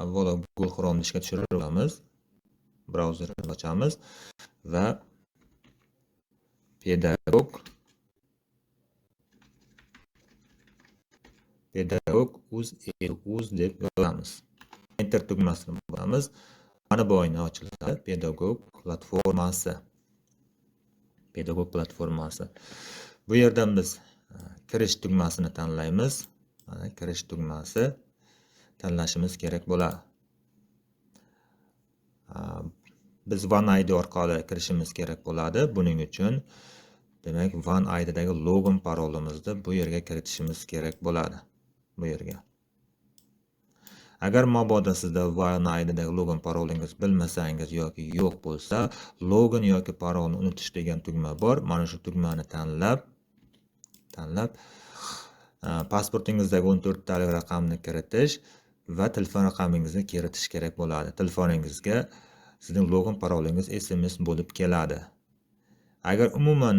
Avvalo Google Chrome'ni ishga tushirib olamiz. Brauzerni ochamiz va pedagog uz edu.uz deb yozamiz. Enter tugmasini bosamiz. Mana bu oyna ochiladi. Pedagog platformasi. Pedagog platformasi. Bu yerdan biz kirish tugmasini tanlaymiz. Mana kirish tugmasi tanlashimiz kerak bo'ladi. Biz One ID orqali kirishimiz kerak bo'ladi. Buning uchun demak One IDdagi login parolimizni bu yerga kiritishimiz kerak bo'ladi. Bu yerga. Agar mabodo sizda One IDdagi login parolingiz bilmasangiz yoki yo'q bo'lsa, login yoki parolni unutish degan tugma bor. Mana shu tugmani tanlab pasportingizdagi 14 talik raqamni kiritish va telefon raqamingizni kiritish kerak bo'ladi. Telefoningizga sizning login parolingiz SMS bo'lib keladi. Agar umuman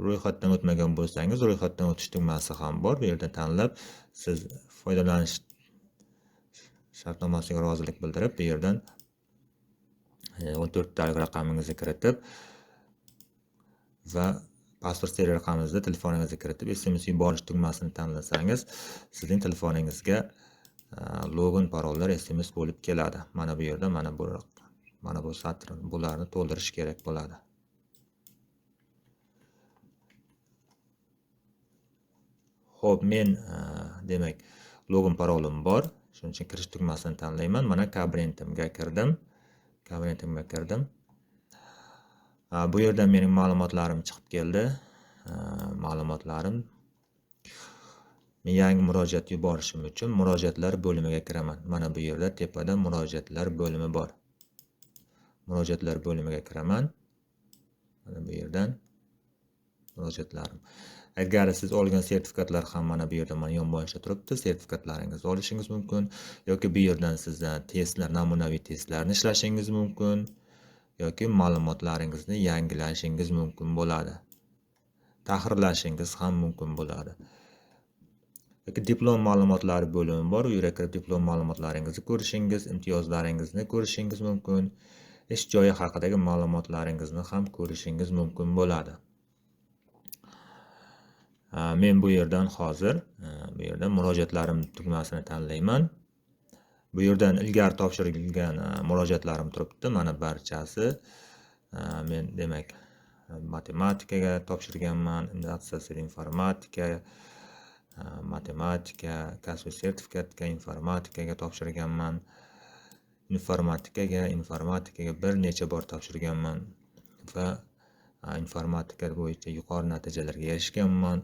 ro'yxatdan o'tmagan bo'lsangiz, ro'yxatdan o'tish tugmasi ham bor. Bu yerda tanlab siz foydalanish shartnomasiga rozilik bildirib, bu yerdan 14 talik raqamingizni kiritib va pasport seriya raqamingizni telefoningizga kiritib SMS yuborish tugmasini tanlasangiz, sizning telefoningizga login parollar SMS bo'lib keladi. Mana bu yerda mana bu satr bularni to'ldirish kerak bo'ladi. Xo'p, men demak login parolim bor. Shuning uchun kirish tugmasini tanlayman. Mana kabinetimga kirdim. Kabinetimga kirdim. Bu yerdan mening ma'lumotlarim chiqib keldi. Ma'lumotlarim. Men yangi murojaat yuborishim uchun murojaatlar bo'limiga kiraman. Mana bu yerda tepada murojaatlar bo'limi bor. Murojaatlar bo'limiga kiraman. Mana bu yerdan murojaatlarim. Agar siz olgan sertifikatlar ham mana bu yerda mana yonboshda turibdi. Sertifikatlaringizni olishingiz mumkin yoki bu yerdan siz testlar, namunaviy testlarni ishlashingiz mumkin yoki ma'lumotlaringizni yangilashingiz mumkin bo'ladi. Tahrirlashingiz ham mumkin bo'ladi. Yoki diplom ma'lumotlari bo'limi bor. U yerga kirib diplom ma'lumotlaringizni ko'rishingiz, imtiyozlaringizni ko'rishingiz mumkin. Ish joyi haqidagi ma'lumotlaringizni ham ko'rishingiz mumkin bo'ladi. Men bu yerdan hozir bu yerdan murojaatlarim tugmasini tanlayman. Bu yerdan ilgari topshirilgan murojaatlarim turibdi. Mana barchasi. Men demak matematikaga topshirganman, informatika, matematika, kasbiy sertifikatga, informatikaga topshirganman. Informatikaga bir necha bor topshirganman va informatika bo'yicha yuqori natijalarga erishganman.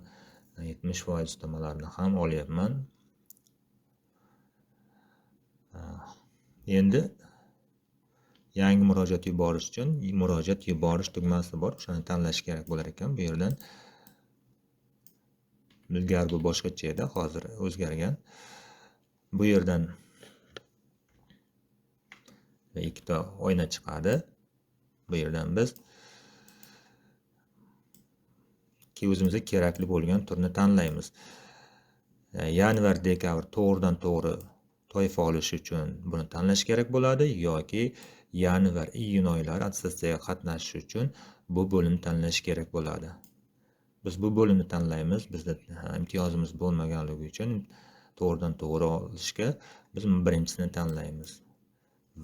70% ustamalarni ham olyapman. Endi yangi murojaat yuborish uchun murojaat yuborish tugmasi bor. O'shani tanlash kerak bo'lar ekan. Bu yerdan ilgari bu boshqacha edi, hozir o'zgargan. Bu yerdan ikkita oyna chiqadi. Bu yerdan biz o'zimizga kerakli bo'lgan turni tanlaymiz. Yanvar, dekabr to'g'ridan to'g'ri toifa olish uchun buni tanlash kerak bo'ladi yoki yanvar, iyun oylari attestatsiyaga qatnashish uchun bu bo'limni tanlash kerak bo'ladi. Biz bu bo'limni tanlaymiz. Bizda imtiyozimiz bo'lmaganligi uchun to'g'ridan to'g'ri olishga biz birinchisini tanlaymiz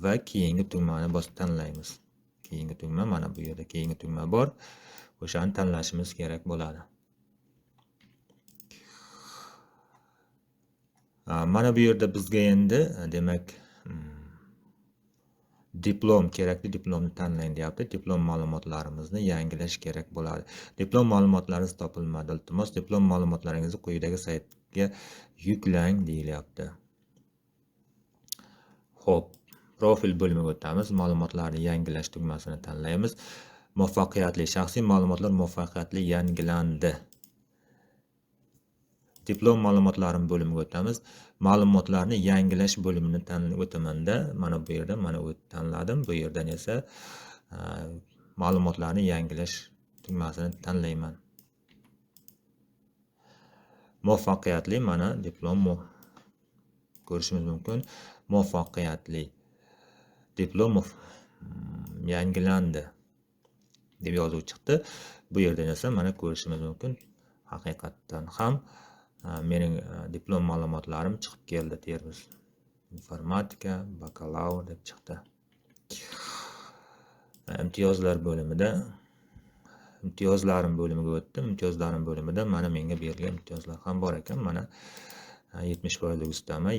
va keyingi tugmani bosib tanlaymiz. Keyingi tugma mana bu yerda keyingi tugma bor. O'shani tanlashimiz kerak bo'ladi. Mana bu yerda bizga endi demak diplom kerakli diplomni tanlang deyapti. Diplom ma'lumotlarimizni yangilash kerak bo'ladi. Diplom ma'lumotlaringiz topilmadi. Iltimos, diplom ma'lumotlaringizni quyidagi saytga yuklang deyilyapti. Xo'p, profil bo'limiga o'tamiz. Ma'lumotlarni yangilash tugmasini tanlaymiz. Muvaffaqiyatli shaxsiy ma'lumotlar muvaffaqiyatli yangilandi. Diplom ma'lumotlarim bo'limiga o'tamiz. Ma'lumotlarni yangilash bo'limini o'tamanda mana bu yerda mana bu tanladim. Bu yerdan esa ma'lumotlarni yangilash tugmasini tanlayman. Muvaffaqiyatli mana diplom Ko'rishimiz mumkin, muvaffaqiyatli diplom yangilandi deb yozuv chiqdi. Bu yerdan esa mana ko'rishimiz mumkin, haqiqatdan ham mening diplom ma'lumotlarim chiqib keldi. Termiz informatika bakalavr deb chiqdi. Imtiyozlar bo'limida imtiyozlarim bo'limiga o'tdim. Imtiyozlarim bo'limida mana menga berilgan imtiyozlar ham bor ekan. Mana 70% ustama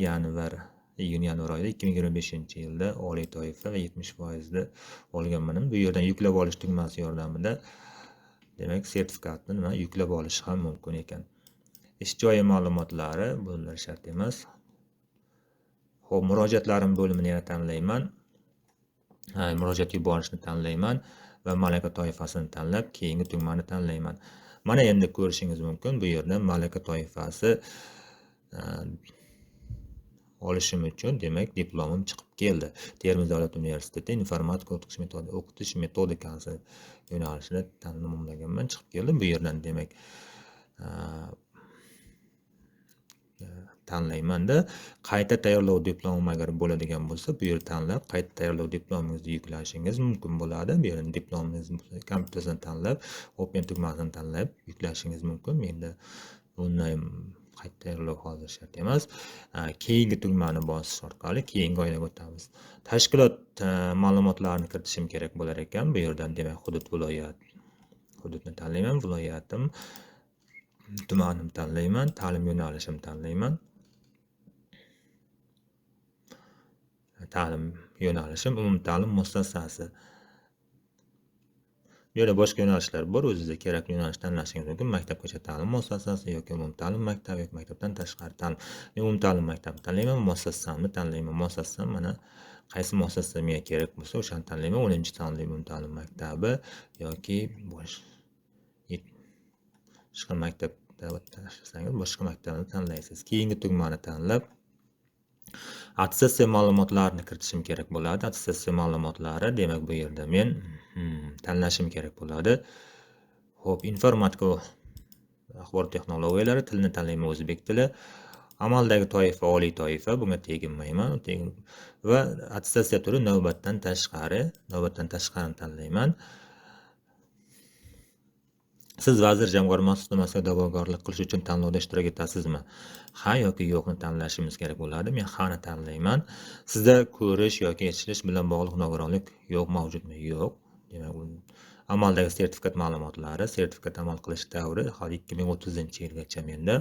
iyun-yanvar oyida 2025-yilda oliy toifa va 70% olganman. Bu yerdan yuklab olish tugmasi yordamida demak sertifikatni nima yuklab olish ham mumkin ekan. Ish joyi ma'lumotlari bular shart emas. Xo'p, murojaatlarim bo'limini yana tanlayman. Murojaat yuborishni tanlayman va malaka toifasini tanlab keyingi tugmani tanlayman. Mana endi ko'rishingiz mumkin, bu yerda malaka toifasi olishim uchun demak diplomim chiqib keldi. Termiz davlat universiteti informatika o'qitish metodikasi yo'nalishida tamomlaganman, chiqib keldi. Bu yerdan demak tanlaymanda qayta tayyorlov diplomim agar bo'ladigan bo'lsa, bu yerda tanlab qayta tayyorlov diplomingizni yuklashingiz mumkin bo'ladi. Bu yerdan diplomingizni kompyuterdan tanlab, Open tugmasini tanlab yuklashingiz mumkin. Menda bunday qayta tayyorlov hozir shart emas. Keyingi tugmani bosish orqali keyingi oynaga o'tamiz. Tashkilot ma'lumotlarini kiritishim kerak bo'lar ekan. Bu yerdan demak hudud, viloyat, hududni tanlayman, viloyatim, tumanim tanlayman, ta'lim yo'nalishim tanlayman. Ta'lim yo'nalishim umumta'lim muassasasi. Bu yerda boshqa yo'nalishlar bor, o'zingizga kerakli yo'nalish tanlashingiz mumkin. Maktabgacha ta'lim muassasasi yoki umumta'lim maktabi yoki maktabdan tashqari ta'lim. Men umumta'lim maktabini tanlayman, muassasamni tanlayman. Muassasam mana qaysi muassasa menga kerak bo'lsa, o'shani tanlayman. 10-sonli umumta'lim maktabi yoki boshqa maktabda tashlasangiz, boshqa maktabni tanlaysiz. Keyingi tugmani tanlab attestatsiya ma'lumotlarini kiritishim kerak bo'ladi. Attestatsiya ma'lumotlari, demak bu yerda men tanlashim kerak bo'ladi. Xo'p, informatika axborot texnologiyalari tilini tanlayman, o'zbek tili. Amaldagi toifa oliy toifa, bunga teginmayman. Va attestatsiya turi navbatdan tashqari, navbatdan tashqarini tanlayman. Siz vazir jamg'armasi ustamasiga da'vogarlik qilish uchun tanlovda ishtirok etasizmi? Ha yoki yo'qni tanlashimiz kerak bo'ladi. Men ha'ni tanlayman. Sizda ko'rish yoki eshitish bilan bog'liq nogironlik yo'q mavjudmi? Yo'q. Demak, amaldagi sertifikat ma'lumotlari, sertifikat amal qilish davri hali 2030-yilgacha menda.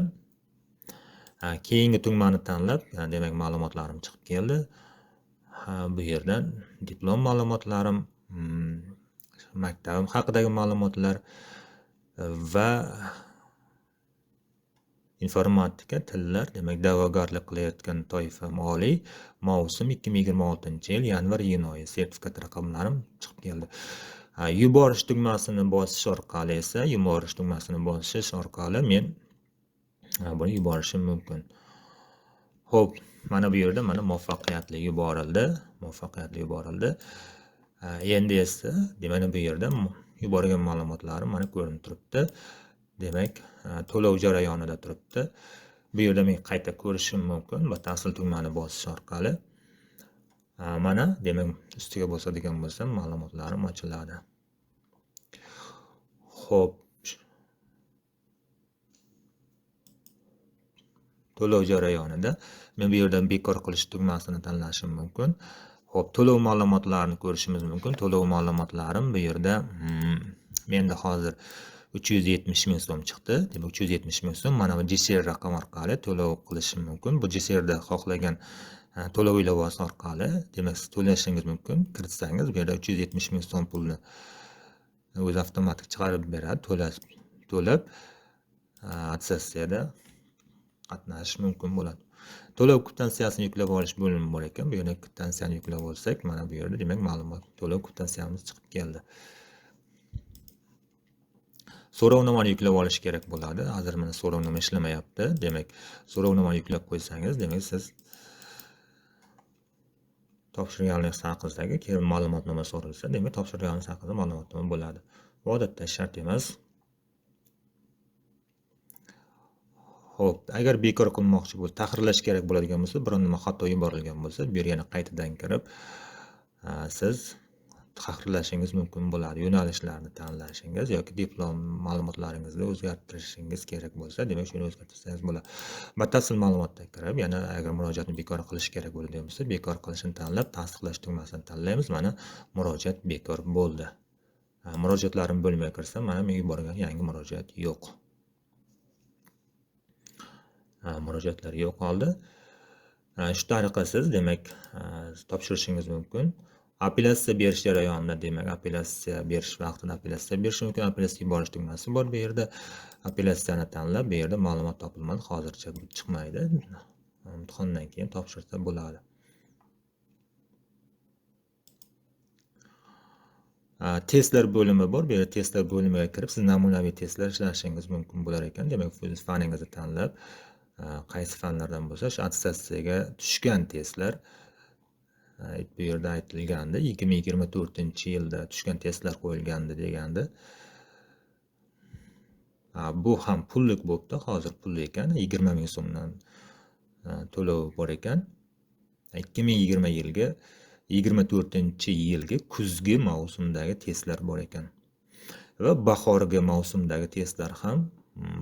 Keyingi tugmani tanlab, demak ma'lumotlarim chiqib keldi. Bu yerdan diplom ma'lumotlarim, maktabim haqidagi ma'lumotlar va informatika, tillar, demak da'vogarlik qilayotgan toifam oliy, mavsum 2026-yil yanvar-iyun oyi sertifikat raqamlarim chiqib keldi. Yuborish tugmasini bosish orqali esa, yuborish tugmasini bosish orqali men buni yuborishim mumkin. Xo'p, mana bu yerda mana muvaffaqiyatli yuborildi, muvaffaqiyatli yuborildi. Endi esa demak bu yerda yuborgan ma'lumotlarim mana ko'rinib turibdi. Demak, to'lov jarayonida turibdi. Bu yerda men qayta ko'rishim mumkin batafsil tugmani bosish orqali. Mana demak ustiga bosadigan bo'lsam ma'lumotlarim ochiladi. Xo'p, to'lov jarayonida men bu yerdan bekor qilish tugmasini tanlashim mumkin. Xo'p, to'lov ma'lumotlarini ko'rishimiz mumkin. To'lov ma'lumotlarim bu yerda menda hozir 370 ming so'm chiqdi. Demak, 370 ming so'm mana bu GCR raqam orqali to'lov qilishim mumkin. Bu GCRda xohlagan to'lov ilovasi orqali demak siz to'lashingiz mumkin. Kiritsangiz bu yerda 370 ming so'm pulni o'zi avtomatik chiqarib beradi. To'lab attestatsiyada qatnashish mumkin bo'ladi. To'lov kvitansiyasini yuklab olish bo'limi bor ekan. Bu yerda kvitansiyani yuklab olsak, mana bu yerda demak ma'lumot to'lov kvitansiyamiz chiqib keldi. So'rovnomani yuklab olish kerak bo'ladi. Hozir mana so'rovnoma ishlamayapti. Demak, so'rovnomani yuklab qo'ysangiz, demak siz topshirganlik haqidagi keyin ma'lumotnoma so'ralsa, demak topshirganlik haqida ma'lumotnoma bo'ladi. Bu odatda shart emas. Xo'p, agar bekor qilmoqchi bo'lsa, tahrirlash kerak bo'ladigan bo'lsa, biron nima xato yuborilgan bo'lsa, bu yerga yana qaytadan kirib, siz tahrirlashingiz mumkin bo'ladi. Yo'nalishlarni tanlashingiz yoki diplom ma'lumotlaringizni o'zgartirishingiz kerak bo'lsa, demak shuni o'zgartirsangiz bo'ladi. Batafsil ma'lumotga kirib, yana agar murojaatni bekor qilish kerak bo'ladigan bo'lsa, bekor qilishni tanlab, tasdiqlash tugmasini tanlaymiz. Mana murojaat bekor bo'ldi. Murojaatlarim bo'limiga kirsam, mana men yuborgan yangi murojaat yo'q. Murojaatlar yo'q qoldi. Shu tariqa siz demak topshirishingiz mumkin. Apellyatsiya berish jarayonida, demak apellyatsiya berish vaqtida apellyatsiya berish mumkin. Apellyatsiya yuborish tugmasi bor bu yerda. Apellyatsiyani tanlab, bu yerda ma'lumot topilmadi, hozircha bu chiqmaydi. Imtihondan keyin topshirsa bo'ladi. Testlar bo'limi bor. Bu yerda testlar bo'limiga kirib, siz namunaviy testlar ishlashingiz mumkin bo'lar ekan. Demak, o'z faningizni tanlab, qaysi fanlardan bo'lsa, shu attestatsiyaga tushgan testlar bu yerda aytilgandi, 2024-yilda tushgan testlar qo'yilgandi degandi. Bu ham pullik bo'libdi, hozir pulli ekan, 20 ming so'mdan to'lov bor ekan. 2024-yilgi kuzgi mavsumdagi testlar bor ekan. Va bahorgi mavsumdagi testlar ham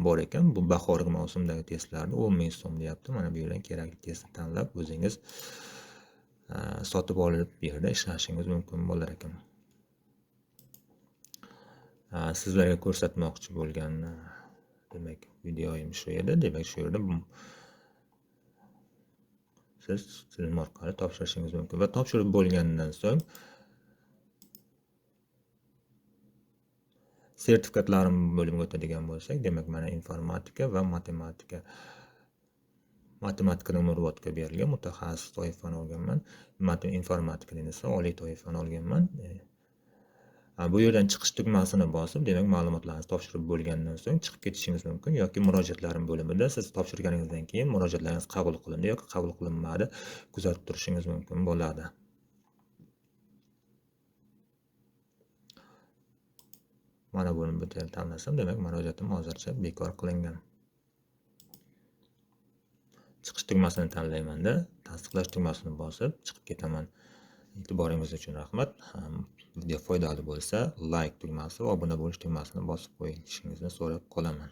bor ekan. Bu bahorgi mavsumdagi testlarni 10 ming so'm deyapti. Mana bu yerdan kerakli testni tanlab o'zingiz sotib olib bu yerda ishlashingiz mumkin bo'lar ekan. Sizlarga ko'rsatmoqchi bo'lgan demak videoyim shu edi. Demak, shu yerda siz tizim orqali topshirishingiz mumkin va topshirib bo'lgandan so'ng sertifikatlarim bo'limiga o'tadigan bo'lsak, demak mana informatika va matematika. Matematikani umrbodga berilgan mutaxassis toifani olganman. Informatikani esa oliy toifani olganman. Bu yerdan chiqish tugmasini bosib, demak ma'lumotlarni topshirib bo'lgandan so'ng chiqib ketishingiz mumkin yoki murojaatlarim bo'limida siz topshirganingizdan keyin murojaatlaringiz qabul qilindi yoki qabul qilinmadi kuzatib turishingiz mumkin bo'ladi. Mana buni bu yerda tanlasam, demak murojaatim hozircha bekor qilingan. Chiqish tugmasini tanlaymanda, tasdiqlash tugmasini bosib chiqib ketaman. E'tiboringiz uchun rahmat. Video foydali bo'lsa, like tugmasi va obuna bo'lish tugmasini bosib qo'yishingizni so'rab qolaman.